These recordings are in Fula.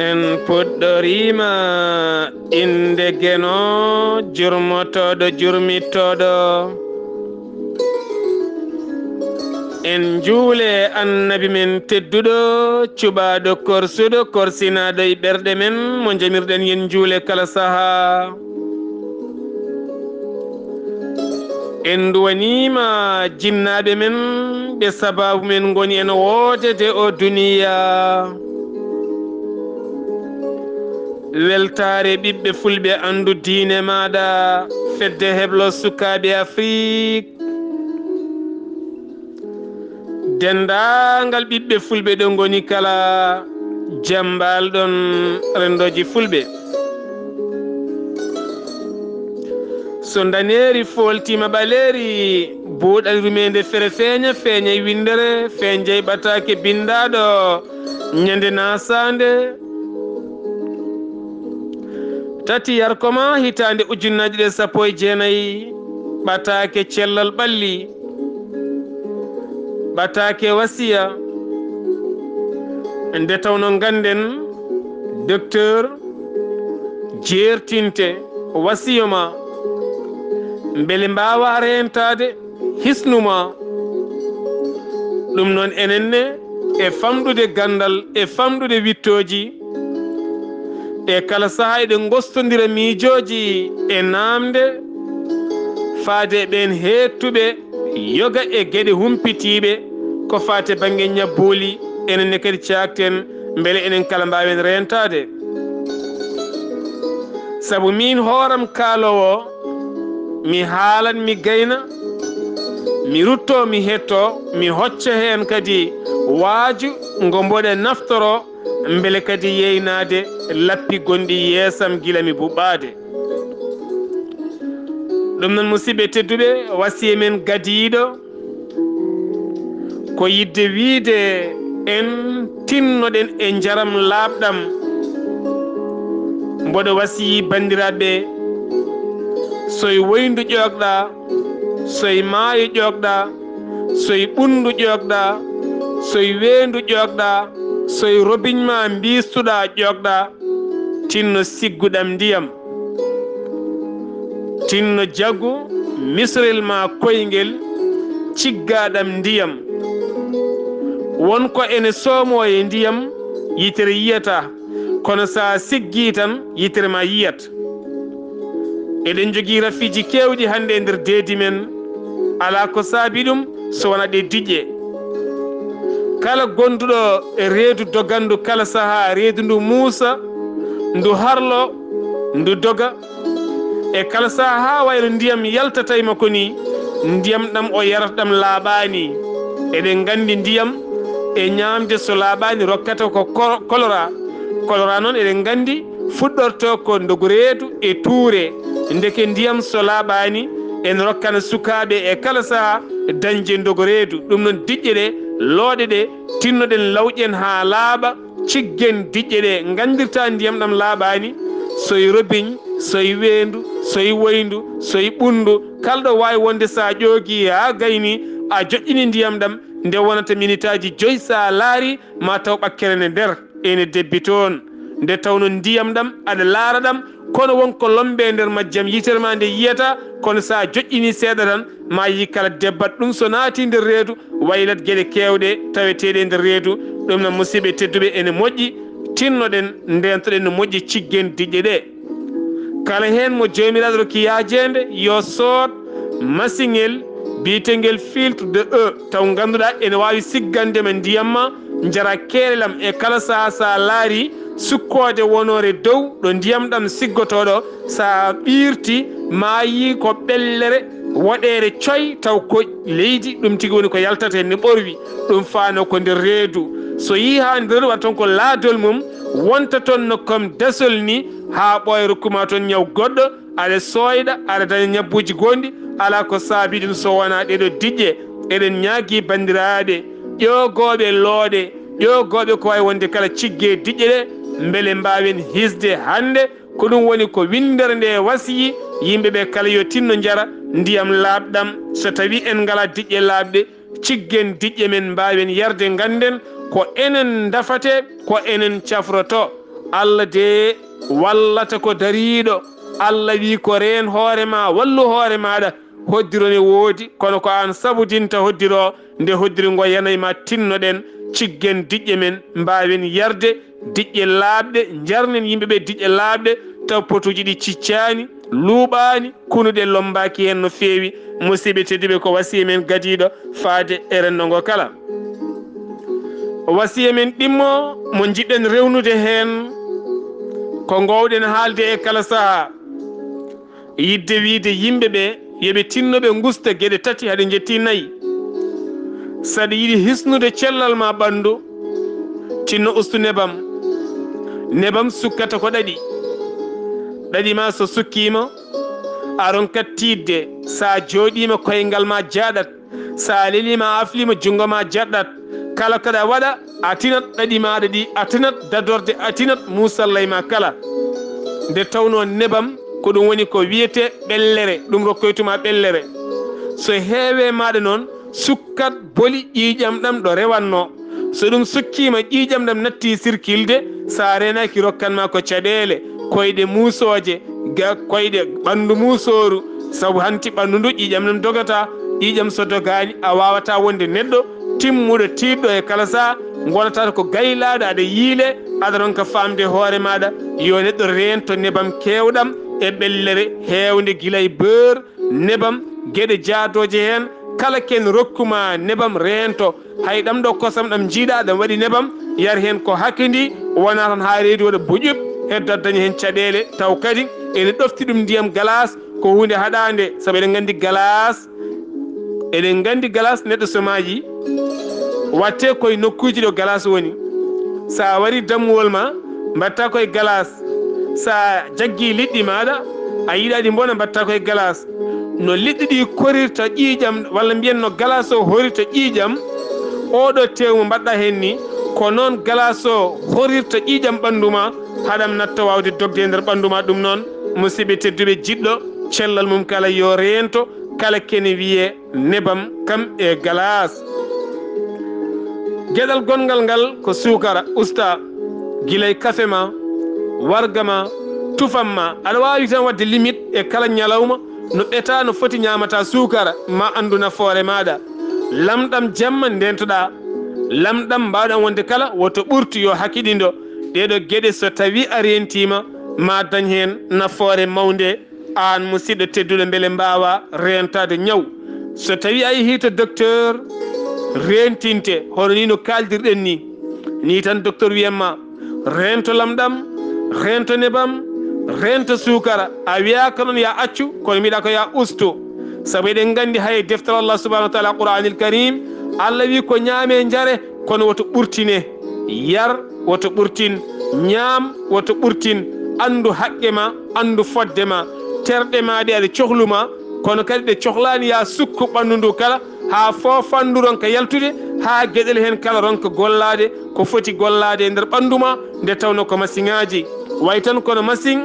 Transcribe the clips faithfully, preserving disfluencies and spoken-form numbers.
En puɗɗoriima innde Geno, jurmotooɗo, jurmittooɗo. En njuule Annabi men tedduɗo, cuɓaaɗo, korsuɗo, korsinaaɗo e ɓerɗe men, mo njamirɗen yen njuule kala sahaa. En nduwaniima jinnaaɓe men, ɓe sabaabu men ngoni en woodede o duniya. Weltaare ɓiɓɓe fulɓe, anndu diine maaɗa, fedde heblo sukaaɓe Afrik. Denndaangal ɓiɓɓe fulɓe ɗo ngoni kala, jambal ɗon renndooji fulɓe. So ndaneeri fooltiima ɓaleeri, buuɗal rumeende fere feeña, feeña e winndere, feeña e ɓataake binndaaɗo ñande naasaande. Tati yarkoma hitaande ujunnaaji ɗiɗi e sappo e jeenayi, ɓataake cellal ɓalli, ɓataake wasiya. Nde tawno ngannden, docteur, jeertinte wasiyo ma, mbele mbaawa reentaade hisnu ma. Ɗum noon, enen ne, e famɗude ganndal, e famɗude wiɗtooji, e kala sahaa eɗen ngostondira miijooji e naamnde faade e ɓeen heettuɓe yoga e geɗe humpitiiɓe ko faati e bannge ñabbuuli. Enen ne kadi caakten mbele enen kala mbaawen reentaade. Sabu miin hooram kaaloowo, mi haalan, mi gayna, mi ruttoo, mi hettoo, mi hocca heen kadi waaju ngo mboɗe naftoroo, mbele kadi yeynaade lappi gonɗi yeesam gila mi buɓɓaade. Ɗum noon, musidɓe tedduɓe, wasiya men gadiiɗo ko yiɗde wiyde en tinnoɗen e njaram laaɓɗam. Mboɗo wasiyii banndiraaɓe, so e woyndu ƴoogɗaa, so e maayo ƴoogɗaa, so e ɓunndu ƴoogɗaa, so e weendu ƴoogɗaa, so e robiñ ma mbiistuɗaa ƴoogɗaa, tinno sigguɗam ndiyam. Tinno jagu misrel ma koyngel, ciggaɗam ndiyam. Won ko ene soomoo e ndiyam, yitere yiyataa, kono so a siggii tan, yitere ma yiyat. Eɗen njogii rafiiji keewɗi hannde e nder deedi men. Alaa ko saabi ɗum so wonaa ɗe diƴƴe. Kala gonduɗo e reedu doganndu, kala sahaa reedu ndu muusa, ndu harlo, ndu doga. E kala sahaa, haa wayno ndiyam yaltata e makko ni, ndiyam ɗam o yarata ɗam laaɓaani. Eɗen nganndi ndiyam e ñaamde so laaɓaani rokkata ko ko-, kolora. Kolora noon eɗen nganndi fuɗɗorto ko ndogo reedu e tuure. Ndeke ndiyam so laaɓaani, ene rokkana sukaaɓe e kala sahaa dañde ndogo reedu. Ɗum noon diƴƴe ɗe, looɗe ɗe, tinnoɗen lawƴen haa laaɓa, ciggen diƴƴe ɗe, nganndirta ndiyam ɗam laaɓaani, so e robiñ, so e weendu, so e woyndu, so e ɓunndu, kala ɗo waawi wonde so a ƴoogii haa gayni, a joƴƴini ndiyam ɗam, nde wonata minitaaji joyi so a laarii, ma taw ɓakkere nde nder ene debbi toon. Nde tawno ndiyam ɗam aɗa laara ɗam, kono won ko lombe e nder majjam, yitere ma nde yiyata, kono so a joƴƴini seeɗa tan, ma yi kala debbat ɗum so naati nder reedu, waylat geɗe keewɗe taweteeɗe e nder reedu. Ɗum noon, musidɓe tedduɓe, ene moƴƴi tinnoɗen, ndeentoɗen no moƴƴi, ciggen diƴƴe ɗe. Kala heen mo Joomiraaɗo rokki yaajeende, yo sood masiŋel biyetengel filtre de eau, taw ngannduɗaa ene waawi siggande ma ndiyam ma, njara keelelam e kala sahaa. So a laarii sukkoode wonoore dow ɗo ndiyam ɗam siggotoo ɗo, so a ɓiirti, ma yi ko ɓellere woɗeere coy, taw ko leydi, ɗum tigi woni ko yaltata heen, ne ɓorwi, ɗum faano ko nder reedu. So yii haa nder reedu, waɗa toon ko laadol mum, wonta toon no comme dasol ni, haa ɓooya, rokkuma toon ñaw goɗɗo, aɗa sooyɗa, aɗa daña ñabbuuji goonɗi, alaa ko saabii ɗum so wonaa ɗeeɗoo diƴƴe. Eɗen ñaagii banndiraaɓe ƴoogooɓe looɗe, ƴoogooɓe ko waawi wonde kala ciggee diƴƴe ɗe, mbele mbaawen hisde hannde. Ko ɗum woni ko winndere nde wasiyii yimɓe ɓe kala yo tinno njara ndiyam laaɓɗam. So tawii en ngalaa diƴƴe laaɓɗe, ciggen diƴƴe men, mbaawen yarde, ngannden ko enen ndafate, ko enen cafroto. Allah de wallata ko dariiɗo. Allah wii ko reen hoore ma, wallu hoore maaɗa. Hoddiro ne woodi, kono ko aan sabudinta hoddiro. Nde hoddiro ngo yanay ma, tinnoɗen, ciggen diƴƴe men, mbaawen yarde diƴƴe laaɓɗe, njarnen yimɓe ɓe diƴƴe laaɓɗe, taw potuuji ɗi ciccaani, luuɓaani, kunuɗe lommbaaki heen no feewi. Musidɓe tedduɓe, ko wasiya men gadiiɗo faade e renndo ngo kala. Wasiya men ɗimmo mo njiɗɗen rewnude heen, ko ngoowɗen haalde e kala sahaa, yiɗde wiyde yimɓe ɓe yo ɓe tinno ɓe ngusta geɗe tati haɗe njetti nayi. Saɗa yiɗi hisnude cellal ma ɓanndu, tinno ustu nebam. Nebam sukkata ko ɗaɗi. Ɗaɗi ma so sukkiima, a ronkat tiiɗde. Sa jooɗiima, koyngal ma jaaɗat. Sa leliima, a afliima, junngo ma jaɗɗat. Kala ko ɗa waɗa, a tinat ɗaɗi maaɗa ɗi, a tinat dadorde, a tinat muusallay ma kala. Nde tawnoo nebam ko ɗum woni ko wiyetee ɓellere, ɗum rokkoytuma ɓellere. So heewee maaɗa noon, sukkat boli ƴiiƴam ɗam ɗo rewatnoo. So ɗum sukkiima, ƴiiƴam ɗam natti sirkilde, so a reenaaki, rokkan ma ko caɗeele, koyɗe muusooje, ga-, koyɗe ɓanndu muusooru, sabu hanti ɓanndu ndu ƴiiƴam ɗam dogata, ƴiiƴam so dogaani, a waawataa wonde neɗɗo timmuɗo, tiiɗɗo e kala sahaa, ngonataako ko gaylaaɗo, aɗa yiile, aɗa ronka faamde hoore maaɗa, yo neɗɗo reento nebam keewɗam e ɓellere heewnde gila e beurre, nebam, geɗe jaadooje heen, kala ken rokkuma nebam reento. Hay ɗam ɗo kosam ɗam njiiɗa ɗam waɗi nebam, yar heen ko hakkidi, wona tan haa reedu waɗa buƴup, heddo daña heen caɗeele, taw kadi ene ɗofti ɗum ndiyam galaas, ko huunde haɗaande, sabu eɗen nganndi galaas, eɗen nganndi galaas neɗɗo so maayi, watte koye nokkuuji ɗo galaas woni. Sa wari dammuwol ma, mbatta koye galaas. Sa jaggi liɗɗi maaɗa, a yiɗa ɗi mbona, mbatta koye galaas. No liɗɗi ɗi korirta ƴiiƴam, walla mbiyen no galaas o horirta ƴiiƴam, oɗo tew mo mbaɗɗa heen ni, ko noon galaas o horirta ƴiiƴam ɓanndu ma, haɗam natta waawde dogde e nder ɓanndu ma. Ɗum noon, musidɓe tedduɓe, jiɗɗo cellal mum kala yo reento kala kene wiyee nebam kam e galaas. Geɗal gonngal ngal ko suukara, usta gila e kafe ma, warga ma, tufam ma. Aɗa waawi tan waɗde limite e kala ñalawma no ɓeta no foti ñaamata suukara, ma anndu nafoore maaɗa. Lamɗam jamma ndentoɗa, lamɗam mbaawɗam wonde kala woto ɓurtu, yo hakiɗindo. Ɗeeɗo geɗe so tawi a reentima, ma dañ heen nafoore mawnde. Aan musidɗo tedduɗo, mbele mbaawa reentaade ñaw. So tawi a yehii to docteur, reentinte, hono ni no kaaldirɗen ni. Ni tan docteur wiyan ma, reento lamɗam, reento nebam, reento suukara. A wiyaaka noon ya accu, kono mbiɗa ko ya ustu. Sabu eɗen nganndi hay deftere Allah subhanahu wa taala, Qur'anil Karim, Allah wi ko ñaame njare, kono woto ɓurtine. Yar, woto ɓurtin. Ñaam, woto ɓurtin. Anndu haqqe ma, anndu fodde ma. Terɗe ma ɗe aɗa cohlu ma, kono kadi ɗe cohlaani ya sukku ɓanndu ndu kala, haa foofanndu ronka yaltude, haa geɗel heen kala ronka gollaade ko foti gollaade e nder ɓanndu ma, nde tawnoo ko masiŋaaji. Way tan kono masiŋ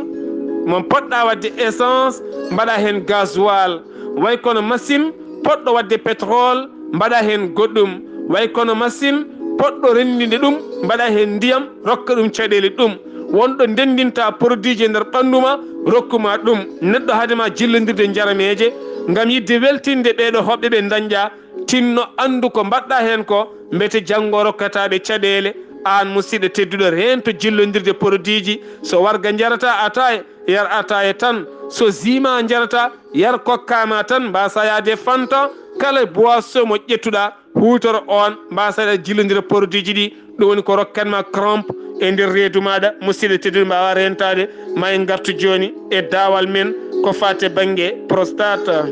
mo poɗɗa waɗde essence, mbaɗa heen gasoil. Way kono machine poɗɗo waɗde pétrole, mbaɗa heen goɗɗum. Way kono machine poɗɗo renndinde ɗum, mbaɗa heen ndiyam, rokka ɗum caɗeele ɗum. Wonɗo ndenndinta produit ji e nder ɓanndu ma, rokku ma ɗum. Neɗɗo hade ma jillondirde njarameeje, ngam yiɗde weltinde ɓeeɗo hoɓɓe ɓe dañƴa, tinno anndu ko mbaɗɗa heen ko, mbete janngo rokkata ɓe caɗeele. Aan musidɗo tedduɗo, reento jillondirde produit ji. So warga njarata ataaya, yar ataaya tan. So jus ma njarata, yar coca ma tan. Mbasa yaade Fanta, kala boisson mo ƴettuɗa, huutoro oon, mbasa jillondira produit ji ɗi. Ɗum woni ko rokkanma crampe e nder reedu maɗa. Musidɗo tedduɗo, mbawa rentaade. Ma en ngartu jooni e daawal men ko faati bannge prostate.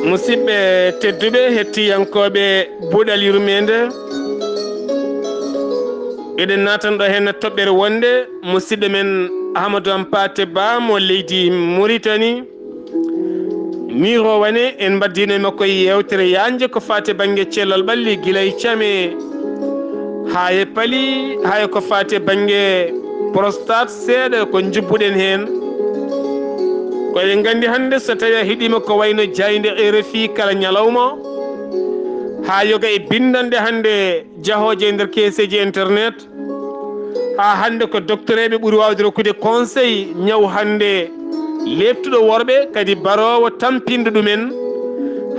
Musidɓe tedduɓe, hettiyankooɓe Buuɗal Yurmeende, eɗen naatan ɗo heen toɓɓere wonde musidɗo men Ahmadou Hampate Ba mo leydi Mauritanie. Miiro wane en mbaddino e makko e yeewtere yaajnde ko faati e bannge cellal ɓalli, gila e came haa e pali, haa e ko faati e bannge prostate, seeɗa ko njubbuɗen heen. Ko eɗen nganndi hannde, so tawii a heɗiima ko wayno jaaynde R F I kala ñalawma, haa yoga e binndanɗe hannde jahooje e nder keeseeji internet, haa hannde ko doktoreeɓe ɓuri waawde rokkude conseil ñaw hannde leeptuɗo worɓe, kadi baroowo tampinde ɗumen,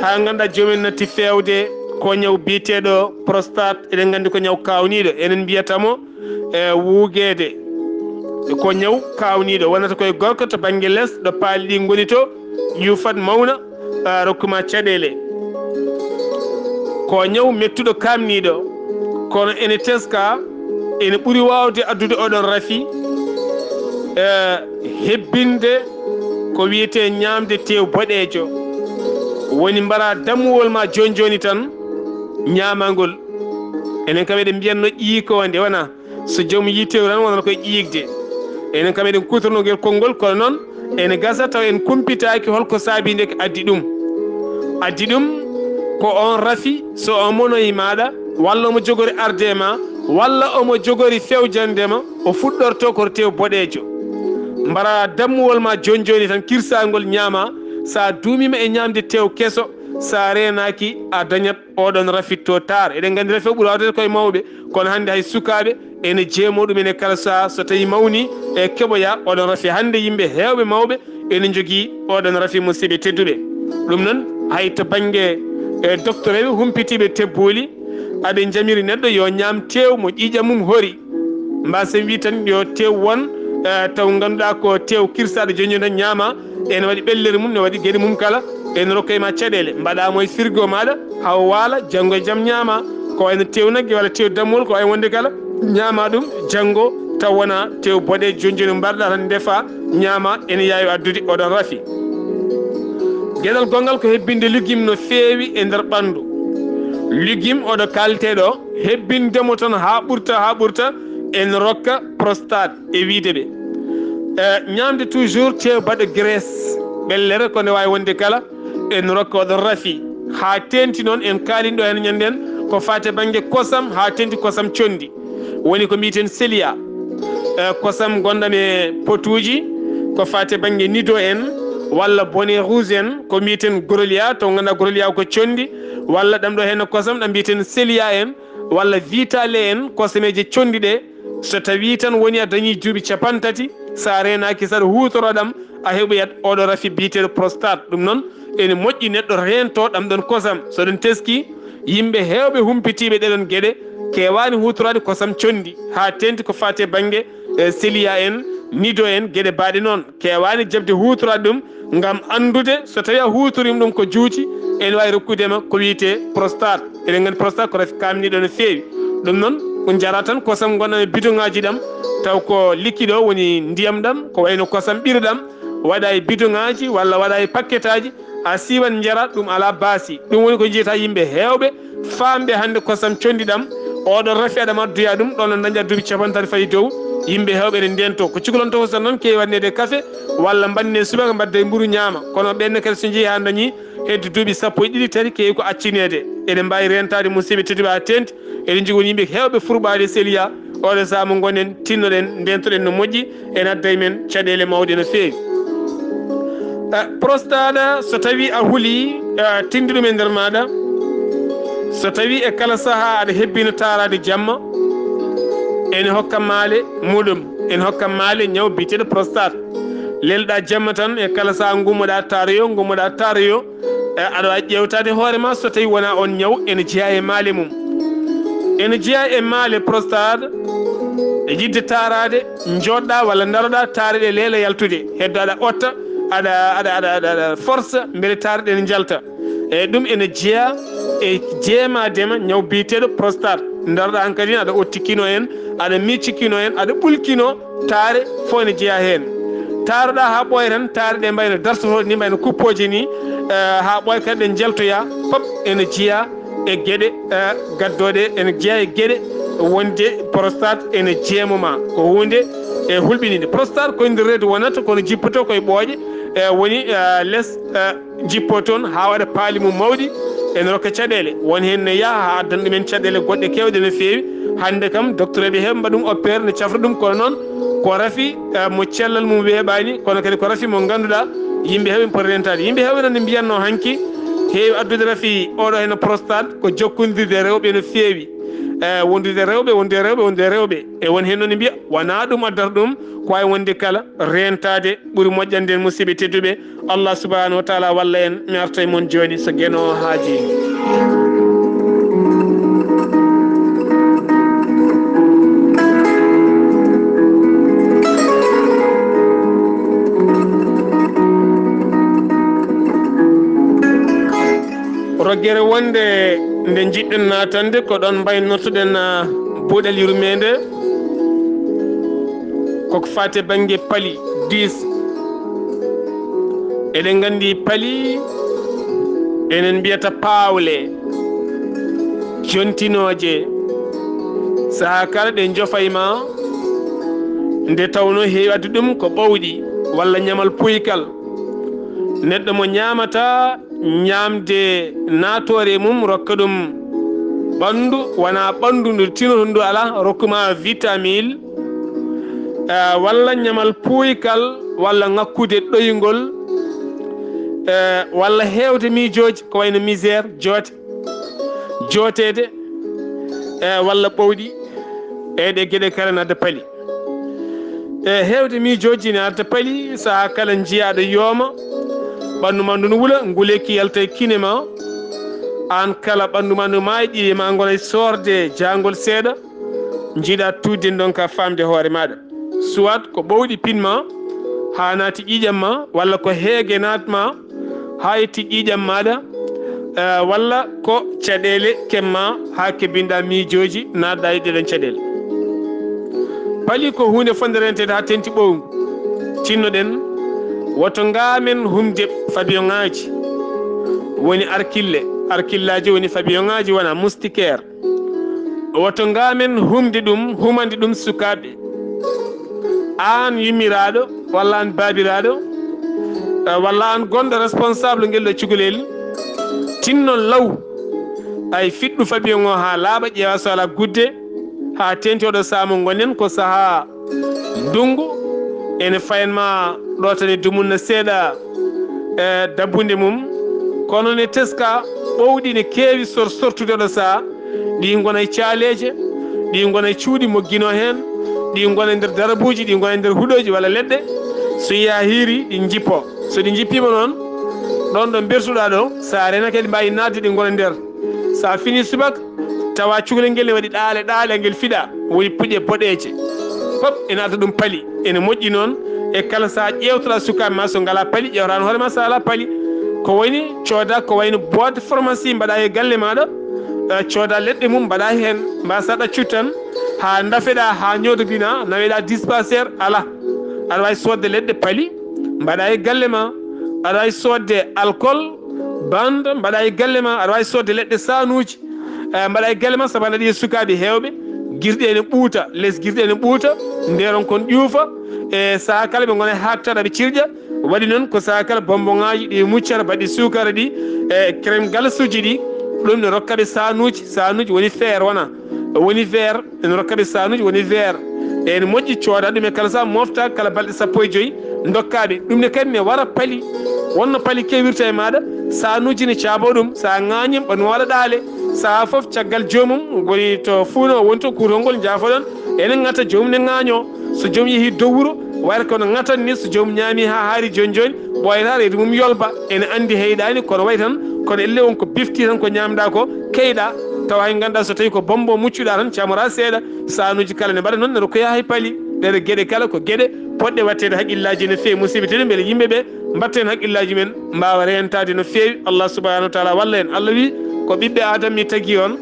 haa ngannduɗaa joomum natti feewde ko ñaw biyeteeɗo prostate. Eɗen nganndi ko ñaw kaawniiɗo, enen mbiyata mo e wuugeede. Ko ñaw kaawniiɗo, wonata koye gorko to bannge les, ɗo paali ɗi ngoni to, ƴuufat mawna, a, rokku ma caɗeele. Ko ñaw mettuɗo kaamniiɗo, kono ene teska, ene ɓuri waawde addude oɗon rafi, e, hebbinde ko wiyetee ñaamde teew boɗeejo. Woni mbara dammuwol ma jooni jooni tan, ñaama ngol. Enen kam eɗen mbiyatno ƴiikoonde, wona? So joom yii teew tan wonata koye ƴiiƴde. Enen kam eɗen kuutornoo ngel konngol, kono noon ene gasa taw en kumpitaaki hol ko saabii nde ko addi ɗum. Addi ɗum ko on rafi, so on monoyi maaɗa, walla omo jogori arde e ma, walla omo jogori fewjande ma, o fuɗɗorto ko teew boɗeejo. Mbara dammuwol ma jooni jooni tan, kirsaangol ñaama, so a duumiima e ñaamde teew keso, so a reenaaki a dañat oɗon rafi to taar. Eɗen nganndi rafi o ɓuri waawde koye mawɓe, kono hannde hay sukaaɓe ene jeemoo ɗum ene kala sahaa, so tawii mawni e keɓoya oɗon rafi. Hannde yimɓe heewɓe mawɓe ene njogii oɗon rafi, musidɓe tedduɓe. Ɗum noon hay to bannge, e, doktoreeɓe humpitiiɓe tebbooli, aɓe njamiri neɗɗo yo ñaam teew mo ƴiiƴam mum hori. Mbaasen wii tan yo teew won, e, taw ngannduɗaa ko teew kirsaaɗo jooni jooni tan ñaama, ene waɗi ɓellere mum, ne waɗi geɗe mum kala, ene rokka e ma caɗeele. Mbaɗa mo e frigo maaɗa, haa o waala, janngo e jam ñaama. Ko wayno teew nagge walla teew dammuwol, ko wayi wonde kala, ñaama ɗum, janngo taw wona teew boɗeejo jooni jooni mbarɗa tan ndefa, ñaama, ene yaawi addude oɗon rafi. Geɗal gonngal ko hebbinde lugim no feewi e nder ɓanndu. Lugim oɗo kaaletee ɗo, hebbinde mo tan haa ɓurta, haa ɓurta, ene rokka prostate e wiyde ɓe. E, ñaamde toujours teew baɗɗo graisse, ɓellere ko nde waawi wonde kala, en rokka oɗon rafi. Haa teeŋti noon, en kaalii ɗo heen ñande en, ko faati e bannge kosam, haa teeŋti kosam conndi. Woni ko mbiyeten Célia. E, kosam gonɗam e potuuji, ko faati e bannge Nido en, walla bonnet rouge en, ko mbiyeten Grollia, to ngannduɗaa Grollia ko conndi, walla ɗam ɗo heen kosam, ɗam mbiyeten Célia en, walla Vitale en, kosameeje conndi ɗe, so tawii tan woni a dañii duuɓi cappanɗe tati, so a reenaaki, so aɗa huutora ɗam, a heɓoyat oɗo rafi biyeteeɗo prostate. Ɗum noon, ene moƴƴi neɗɗo reento ɗam ɗon kosam. So ɗum teski, yimɓe heewɓe humpitiiɓe ɗeɗon geɗe keewaani huutoraade kosam conndi, haa teeŋti ko faati e bannge, e, Célia en, Nido en, geɗe baaɗe noon. Keewaani jaɓde huutoraade ɗum ngam anndude so tawii a huutoriima ɗum ko juuti, ene waawi rokkude ma ko wiyetee prostate. Eɗen nganndi prostate ko rafi kaamniiɗo no feewi. Ɗum noon, ko njara tan kosam gonɗam e bidoŋaaji ɗam, taw ko liquide o woni ndiyam ɗam, ko wayno kosam ɓirɗam, waɗa e bidoŋaaji walla waɗa e pakketaaji, a siiwat njara, ɗum alaa baasi. Ɗum woni ko njiyata yimɓe heewɓe, faamɓe hannde kosam conndi ɗam, oɗo rafi aɗa addoya ɗum, ɗon no dañɗa duuɓi cappanɗe tati fayi dow, yimɓe heewɓe ene ndeento. Ko cukalantoo ko tan noon keewi waɗneede kafe, walla mbaɗne subaka mbaɗde e mburu ñaama. Kono ɓeen ne kadi so njehii haa ndañi hedde duuɓi sappo e ɗiɗi, tati keewi ko accineede. Eɗen mbaawi reentaade musidɓe tedduɓe haa teeŋti. Eɗen njogii won yimɓe heewɓe furɓaade Célia. Oɗo sahaa mo ngonen, tinnoɗen, ndeentoɗen no moƴƴi, ene adda e men caɗeele mawɗe no feewi. Eh, prostate, so tawii a hulii, eh, tinndi ɗum e nder maaɗa, so tawii e kala sahaa aɗa hebbina taaraade jamma, ene hokka maale muɗum, ene hokka maale ñaw biyeteeɗo prostate. Lelɗa jamma tan, e kala sahaa ngummoɗa taaroyo, ngummoɗa taaroyo, e, aɗa waawi ƴeewtaade hoore ma so tawii wonaa oon ñaw ene jeyaa e maale mum. Ene jeyaa e maale prostate, e yiɗde taaraade, njooɗɗa walla ndaroɗa, taare ɗe leela yaltude. Heddo aɗa otta, aɗa, aɗa, aɗa, aɗa, aɗa force, mbele taare ɗe ne njalta. E ɗum ene jeyaa e jeemaade ma ñaw biyeteeɗo prostate. Ndaroɗa hankadi, aɗa otti kino en, aɗa micci kino en, aɗa ɓulkino, taare fof ene jeyaa heen. Taaroɗaa haa ɓooya tan, taari ɗe mbayno dartotooɗe ni, mbayno kuppooje ni, eh, haa ɓooya kadi ɗe njeltoya, pop ene jeyaa e geɗe, eh, gaddooɗe, ene jeyaa e geɗe wonde prostate ene jeemo ma. Ko huunde e hulɓininde. Prostate ko nder reedu wonata, kono jippotoo koye ɓooƴe, eh, woni, eh, les, eh, jippoo toon haa waɗa paali mum mawɗi, ene rokka caɗeele. Won heen ne yaha haa addana ɗumen caɗeele goɗɗe keewɗe no feewi. Hannde kam, docteur ɓe heɓa mbaɗa ɗum opérer, ne cafra ɗum, kono noon ko rafi, eh, mo cellal mum weeɓaani, kono kadi ko rafi mo ngannduɗaa yimɓe heewɓe poti rentaade. Yimɓe heewɓe noon ne mbiyatnoo hanki, heewi addude rafi oɗo heen prostate ko jokkondirde rewɓe no feewi. Eh, wondude rewɓe, wondude rewɓe, wondude rewɓe. E won heen noon ne mbiya, wonaa ɗum addata ɗum, ko waawi wonde kala rentaade ɓuri moƴƴande en, musidɓe tedduɓe. Allah subhanahu wa taala walla en, mi arta e mon jooni so Geno haaji. Roggere wonde nde njiɗɗen naatande, ko ɗon mbaynortoɗen, ah, buuɗal yurmeende. Koko faati e bannge pali, dix. Eɗen nganndi pali, enen mbiyata paawle, jontinooje. Sahaa kala ɗe njofay ma, nde tawnoo heewi addu ɗum ko ɓowɗi walla ñamal puykal. Neɗɗo mo ñaamata ñaamde naatoore e mum, rokka ɗum ɓanndu, wonaa ɓanndu ndu tinoto ndu alaa, rokku ma vitamine, eh, walla ñamal puykal, walla ŋakkude ɗoyngol, eh, walla heewde miijooji, ko wayno misère, joote, jooteede, eh, walla ɓowɗi, e ɗe geɗe kala na adda pali. E heewde miijooji ne arta pali, sahaa kala njiyaa aɗa yooma, ɓanndu ma ndu ne wula, nguleeki yalta e kine ma. Aan kala ɓanndu ma ndu maayi, ƴiiƴe ma ngona e soorde jaangol seeɗa, njiɗa tuudde, ndonka faamde hoore maaɗa. Soit ko ɓowɗi pin ma, haa naati ƴiiƴam ma, walla ko heege naat ma, haa yetti ƴiiƴam maaɗa, eh, walla ko caɗeele kemma haa kebbinɗa miijooji, naatɗa e ɗeɗon caɗeele. Pali ko huunde fotnde renteede haa teŋti ɓowngu. Tinnoɗen, woto ngaamen humde fabiyoŋaaji, woni arkille, arkillaaji woni fabiyoŋaaji, wona moustiquaire. Woto ngaamen humde ɗum, humande ɗum sukaaɓe. Aan yummiraaɗo, walla aan baabiraaɗo, eh, walla aan gonɗo responsable ngel ɗo cukalel, tinnon law. Ay, fiɗɗu fabiyoŋ o haa laaɓa, ƴeewa so alaa gudde, haa teŋti oɗo sahaa mo ngonɗen, ko sahaa ndunngu, ene fayan ma ɗo tan e dumunna seeɗa, e dabbunde mum. Kono ne teska ɓowɗi ne keewi sor-, sortude ɗo sahaa. Ɗi ngona e caaleeje, ɗi ngona e cuuɗi moggino heen, ɗi ngona e nder darabuuji, ɗi ngona e nder huɗooji walla leɗɗe. So yahiiri, ɗi njippo. So ɗi njippiima noon, ɗoon ɗo mbertuɗaa ɗo, so a renake, ɗi mbaawi naatde, ɗi ngona nder. So a fini subaka, tawa cukalel ngel ne waɗi ɗaale, ɗaale, ngel fiɗa, woni puƴe boɗeeje. Fof ene adda ɗum pali. Ene moƴƴi noon, e kala sahaa ƴeewtoɗaa sukaaɓe ma, so ngalaa pali, ƴeewtan hoore ma so alaa pali. Ko woni cooda, ko wayno boîte pharmacie mbaɗa e galle maaɗa, eh, cooda leɗɗe mum mbaɗa heen, mbasa ɗaccude tan, haa ndafeɗaa, haa ñootobinaa, naweɗaa dispensaire, alaa. Aɗa waawi soodde leɗɗe pali, mbaɗa e galle ma. Aɗa waawi soodde alcool, bande, mbaɗa e galle ma. Aɗa waawi soodde leɗɗe saanuuji, eh, mbaɗa e galle ma, sabu aɗa yiya sukaaɓe heewɓe, girɗi ene ɓuuta, les girɗi ene ɓuuta, ndeeron kon ƴuufa. E sahaa kala ɓe ngona e haaktara, ɓe cirƴa. Waɗi noon ko sahaa kala bonbonŋaaji ɗi muccata, baɗɗi suukara ɗi, e crème galasuuji ɗi, ɗum ne rokka ɓe saanuuji. Saanuuji woni feer, wona woni verre, ene rokka ɓe saanuuji woni verre. E ene moƴƴi cooda ɗum e kala sahaa, mofta kala balɗe sappo e joyi, ndokka ɓe. Ɗum ne kadi ne wara pali. Wonno pali kewirta e maaɗa, saanuuji ne caabo ɗum. Sahaa ŋaañi, ɓe noola ɗaale. Sahaa fof caggal joomum woni to fuuno woni to kuutol ngol, njaafoɗon, ene ŋata, joomum ne ŋaañoo. So joomum yehii dow wuro, wayata kono ŋatan ni, so joomum ñaami haa haari jooni jooni, ɓooyata reedu mum yolba. Ene anndi heyɗaani, kono wayi tan, kono elle won ko bifti tan ko ñaamɗaa ko, keyɗaa, tawa hay nganndaa so tawii ko bombo muccuɗaa tan, camoraa seeɗa. Saanuuji kala ne mbaɗa noon, ne rokkoya hay pali. Ɗeɗo geɗe kala ko geɗe potɗe waɗteede haqqillaaji no feewi, musidɓe tedduɓe, mbele yimɓe ɓe mbaɗta heen haqqillaaji men, mbaawa reentaade no feewi. Allah subhanahu wa taala walla en. Allah wi, ko ɓiɓɓe Aadama mi tagi on,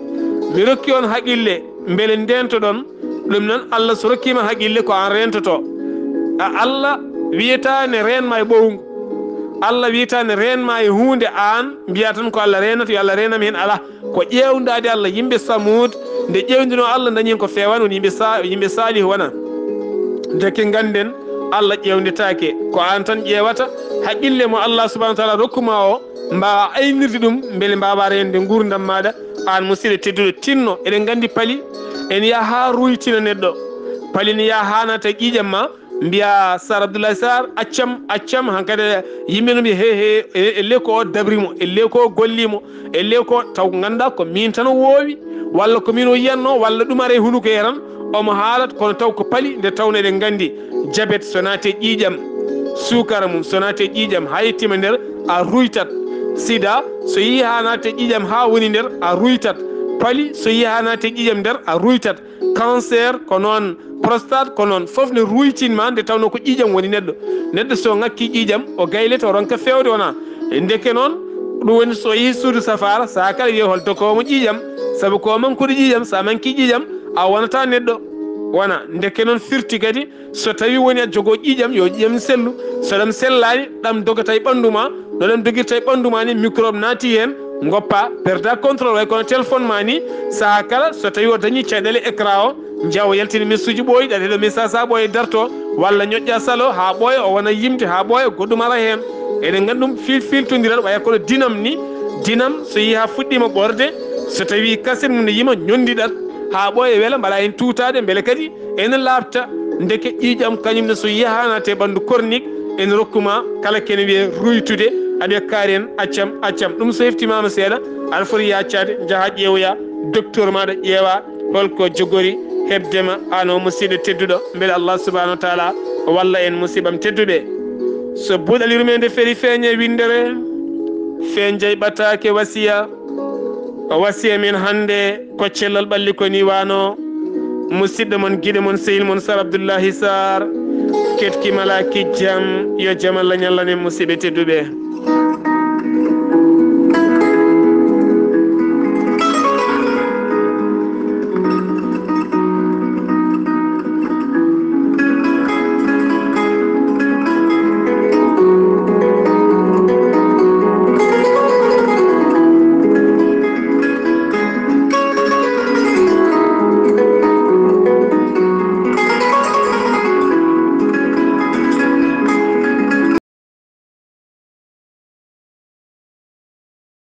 mi rokki on haqqille, mbele ndeentoɗon. Ɗum noon, Allah so rokkiima haqqille, ko aan reentoto. A Allah Wiyata ne reenma e ɓowngu. Allah wiyata ne reenma e huunde, aan mbiya tan ko Allah reenata, yo Allah reenam heen. Alaa, ko ƴeewndaade Allah. Yimɓe Samuud, nde ƴeewndinoo Allah, ndañi heen ko feewaani, woni yimɓe sa-, yimɓe Saalihu wonaa. Ndeke ngannden, Allah ƴeewndetaake. Ko aan tan ƴeewata haqqille mo Allah subhanahu wa taala rokkuma o, mbaawa aynirde ɗum, mbele mbaawa reende nguurndam maaɗa. Aan musidɗo tedduɗo, tinno. Eɗen nganndi pali ene yaha haa ruytina neɗɗo. Pali ne yaha haa naata e ƴiiƴam ma, mbiya Sar Abdoulaye Sar, accam, accam. Hankadi yimɓe no mbiya, he, he, e, e le ko o dabri mo, e le ko o golli mo, e le ko, taw ngannda ko miin tan o woowi, walla ko miin o yiyatno, walla ɗum ara e hunuko he tan, omo haalat, kono taw ko pali, nde tawno eɗen nganndi jabet so naati e ƴiiƴam, suukara mum so naati e ƴiiƴam, haa yettima nder, a ruytat. Sida so yehi haa naati e ƴiiƴam haa woni nder, a ruytat. Pali so yehi haa naati e ƴiiƴam nder, a ruytat. Cancer ko noon, prostate ko noon, fof ne ruytinma nde tawno ko ƴiiƴam woni neɗɗo. Neɗɗo so ŋakki ƴiiƴam, o gaylete, o ronka feewde, wonaa? Ndeke noon, ɗum woni so yehi suudu safaara, sahaa kala wiye hol dokoowo mo ƴiiƴam, sabu ko mankude ƴiiƴam, so a manki ƴiiƴam, a wonata neɗɗo. Wonaa? Ndeke noon firti kadi, so tawi woni aɗa jogoo ƴiiƴam, yo ƴiiƴam sellu. So ɗam sellaani, ɗam dogata e ɓanndu ma. No ɗam dogirta e ɓanndu ma ni, microbe naati heen, ngoppa, perda contrôle, way kono téléphone ma ni, sahaa kala so tawi o dañi caɗeele écran o, njaha o yaltina message ɓooyi, ɗaɗe ɗo message haa ɓooya darto, walla ñoƴƴa salo haa ɓooya, o wona yimde haa ɓooya, goɗɗum ara heen. Eɗen nganndi ɗum fil-, filtondiral, waya kono dinam ni, dinam so yehi haa fuɗɗiima ɓorde, so tawi kaset mum ne yima, ñonndiɗat haa ɓooya, wela, mbaɗa heen tuutaade, mbele kadi ene laaɓta. Ndeke ƴiiƴam kañum ne so yehi haa naati e ɓanndu kornik, ene rokkuma kala kene wiye ruytude, aɗa wiya kaari en accam, accam. Ɗum so heftimaama seeɗa, aɗa foti yaccaade, njaha ƴeewoya docteur maaɗa, ƴeewa holko jogori heɓdema, aan o musidɗo tedduɗo. Mbele Allah subhanahu wa taala walla en, musiɓɓam tedduɓe. So buuɗal yurmeende feri, feeñe winndere, feeñjay ɓataake wasiya. O wasiya men hannde ko cellal ɓalli ko ni wano. Musidɗo mon, giɗo mon, sehil mon Sar Abdullahi Sar. Ketki mala kijjam, yo jam Allah ñallan en, musiɓɓe tedduɓe.